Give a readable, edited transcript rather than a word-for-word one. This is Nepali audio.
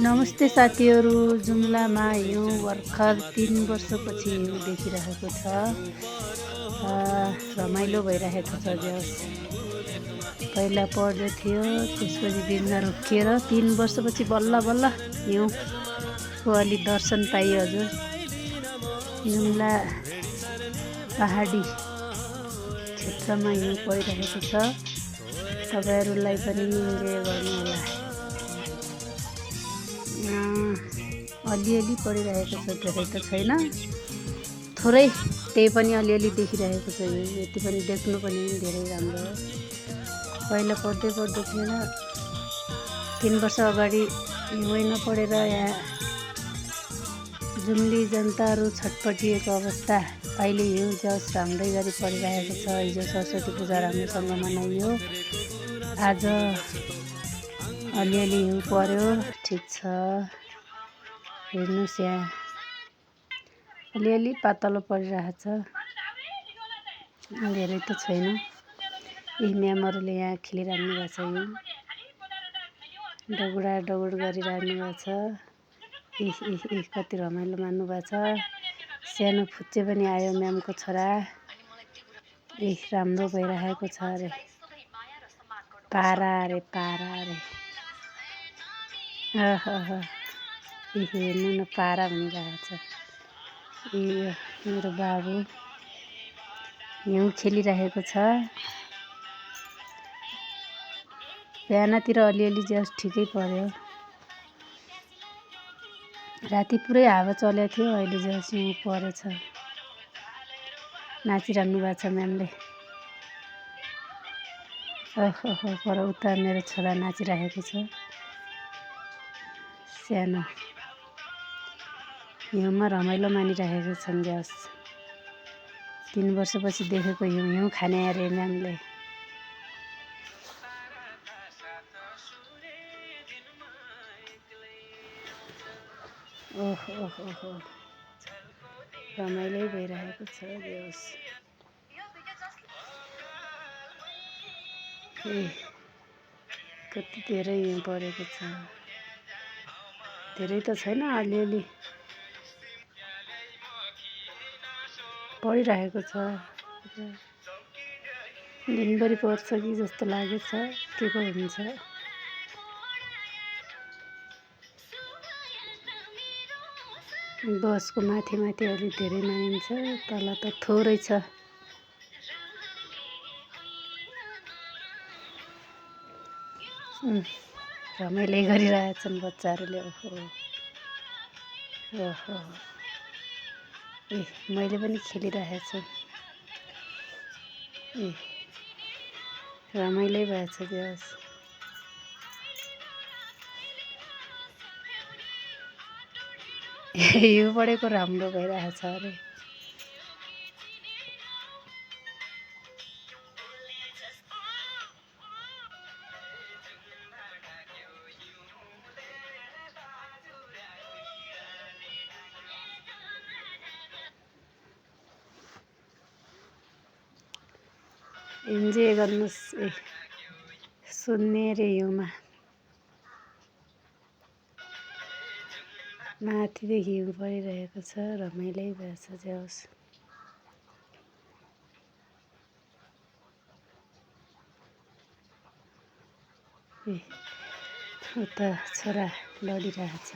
नमस्ते साथीहरू, जुम्लामा हिउँ भर्खर 3 वर्षपछि हिउँ देखिरहेको छ। रमाइलो भइरहेको छ जस। पहिला पढ्दै थियो, त्यसपछि दिन रोकिएर 3 वर्षपछि बल्ल बल्ल हिउँको अलि दर्शन पाइयो हजुर। जुम्ला पहाडी क्षेत्रमा हिउँ परिरहेको छ। तपाईँहरूलाई पनि इन्जोय गर्नुहोला। अलिअलि परिरहेको छ, धेरै त छैन, थोरै, त्यही पनि अलिअलि देखिरहेको छ। यति पनि देख्नु पनि धेरै राम्रो हो। पहिला पढ्दै थिएन, 3 वर्ष अगाडि हिउँै नपढेर यहाँ जुम्ली जनताहरू छटपटिएको अवस्था अहिले हिउँ जस राम्रै गरी परिरहेको छ। हिजो सरस्वती पूजा राम्रोसँग मनाइयो, आज अलिअलि हिउँ पर्यो, ठिक छ। हेर्नुहोस्, यहाँ अलिअलि पातलो परिरहेछ, धेरै त छैन। यी म्यामहरूले यहाँ खेलिरहनु भएको छ, हिउँ डगुड गरिरहनु भएको छ। कति रमाइलो मान्नु भएको छ। सानो फुच्चे पनि आयो, म्यामको छोरा। राम्रो भइरहेको छ अरे, पारा अरे। हेर्नु न, पारा भनिरहेछ। मेरो बाबु हिउँ खेलिरहेको छ। बिहानतिर अलिअलि जस ठिकै पर्यो। राति पुरै हावा चलेको थियो, अहिले जस हिउँ परेछ। नाचिरहनु भएको छ म्यामले। पर उता मेरो छोरा नाचिरहेको छ, सानो। हिउँमा रमाइलो मानिरहेको छन् जस। 3 वर्षपछि देखेको हिउँ खाने अरे म्यामले। रमाइलो भइरहेको छ जस। कति धेरै हिउँ परेको छ, धेरै त छैन, अलिअलि परिरहेको छ। दिनभरि पर्छ कि जस्तो लागेको छ, के को हुन्छ। बसको माथि अलि धेरै मानिन्छ, तल त थोरै छ। रमाइलो गरिरहेछन् बच्चाहरूले। मैले पनि खेलिरहेछु। रमाइलो भएछ जस। हिउँ पढेको राम्रो भइरहेछ अरे। इन्जोय गर्नुहोस्। सुन्ने रे हिउँमा माथिदेखि हिउँ परिरहेको छ, रमाइलो भएछ जाओस्। उता छोरा लडिरहेछ।